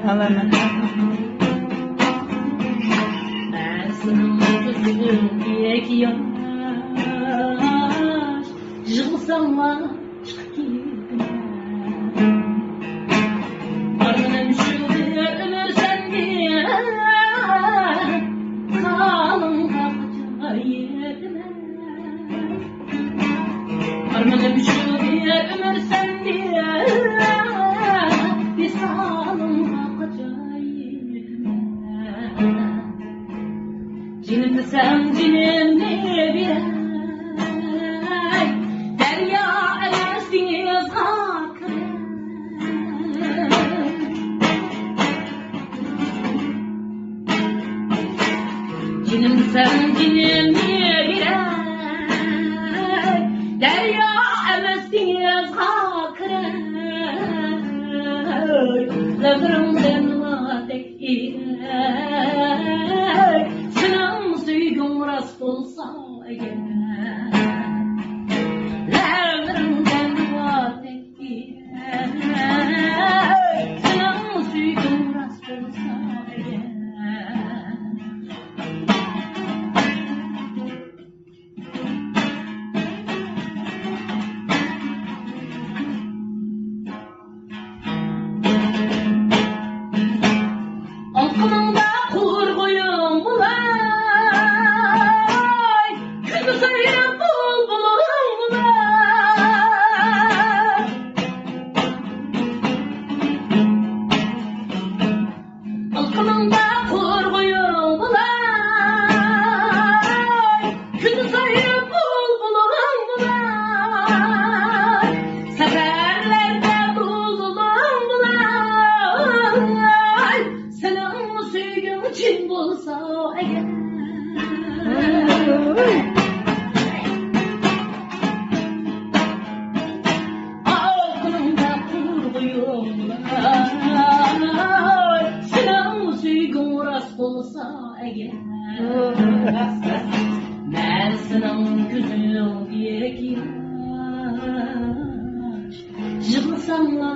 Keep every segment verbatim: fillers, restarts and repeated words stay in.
ئالامان. مەن سېنىڭ كۆزۈڭدىكى ياش، يىغلىساملا چىقىپ كېتىمەن. ئارمىنىم شۇ بىر ئۆمۈر سەندە، ۋىسالىڭغا قاچاي يېتىمەن. ئارمىنىم شۇ بىر ئۆمۈر سەندە، ۋىسالىڭغا قاچاي يېتىمەن. جېنىم دېسەڭ جېنىمنى بېرەي، دەريا ئەمەس دېڭىزغا كىرەي. جېنىم دېسەڭ جېنىمنى بېرەي، دەريا ئەمەس دېڭىزغا كىرەي. لەۋلىرىڭدىن ۋاتەك ئېرەي، سېنىڭ سۆيگۈڭ راست بولسا ئەگەر. لەۋلىرىڭدىن ۋاتەك ئېرەي، سېنىڭ سۆيگۈڭ راست بولسا ئەگەر. ئالقىنىڭدا قۇر قويۇڭ بولاي، كۈندە سايراپ بۇلبۇلۇڭ بولاي. ئالقىنىڭدا قۇر قويۇڭ بولاي، كۈندە سايراپ بۇلبۇلۇڭ بولاي، سەپەرلەردە دۇلدۇلۇڭ بولاي، سېنىڭ سۆيگۈڭ چىن بولسا ئەگەر. ئالقىنىڭدا قۇر قويۇڭ بولاي، سېنىڭ سۆيگۈڭ راست بولسا ئەگەر. مەن سېنىڭ كۆزۈڭدىكى ياش، يىغلىساملا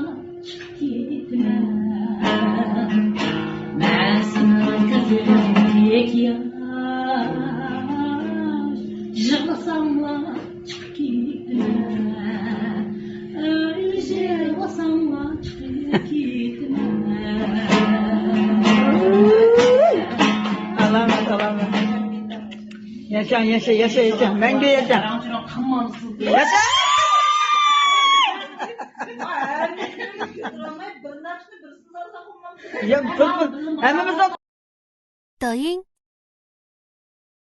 چىقىپ كېتىمەن. مەن سېنىڭ كۆزۈڭدىكى ياش، يىغلىساملا چىقىپ كېتىمەن. ئۆيلىشىۋالساملا چىقىپ كېتىمەن. ئالامەت، ئالامەت. ياشاڭ، ياشا، ياشا، ياشا. مەڭگۈ ياشاڭ. ياشا! يا، بىر، بىر، ھەممىمىز